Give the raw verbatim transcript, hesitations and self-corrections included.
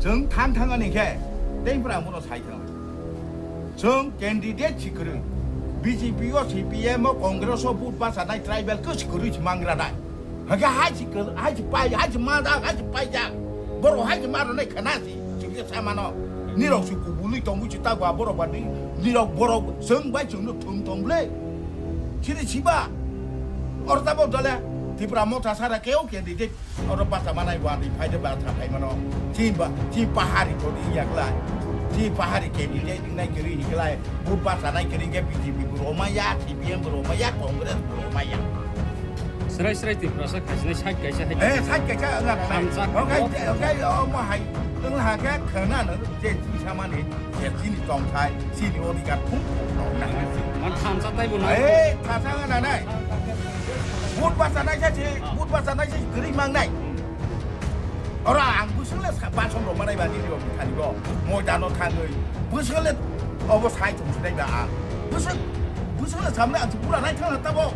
Chwng thang thang ani khe, tei bwrang bono sai thang. Chwng candidate si kwrwi. B J P o, C P M o, Congress o vote bachanai tribal khe si kwrwi si mangra nai. Hakhe hai si kwrwi, hai si pai, hai si majak, hai si paijak. Borok hai si ma rwnai khna si, chwng khe sa mano. Nirok si kubului tongwi si ta ba borok ba ni, nirok borok chwng bai chwngno thum tong ble. Chini siba. Oro tabok dole Tipra Motha sara khe o candidate. Oro basa manai wadi phaide basa phaimano. Chini ba, chini pahari kodi yaklai. Chini pahari candidate nai kiri hiklai. Vote bachanai kiri ke B J P bo romaya, C P M bo romaya, Congress bo romaya. Srai srai Tiprasa khaisnai side kaisa hai. Eh, side kaisa wngna nanai. Hamjak. Okai, okai, omo hai. Wng ha khe khna no je chini samani, je chini tongthai, chini odhikar thum thum no na. Man thansa tai bo na. Eh, thansa wngna nanai. Vote bachanai sa si, vote bachanai sa si kwrwi mangnai. Ora ang bwswk le sa-, basong rok manai ba nini rok thani bo. Moidano thangwi. Bwswk le obo sai thung sinai ba ang. Bwswk, bwswk le samne ang pura nai thangna tabo.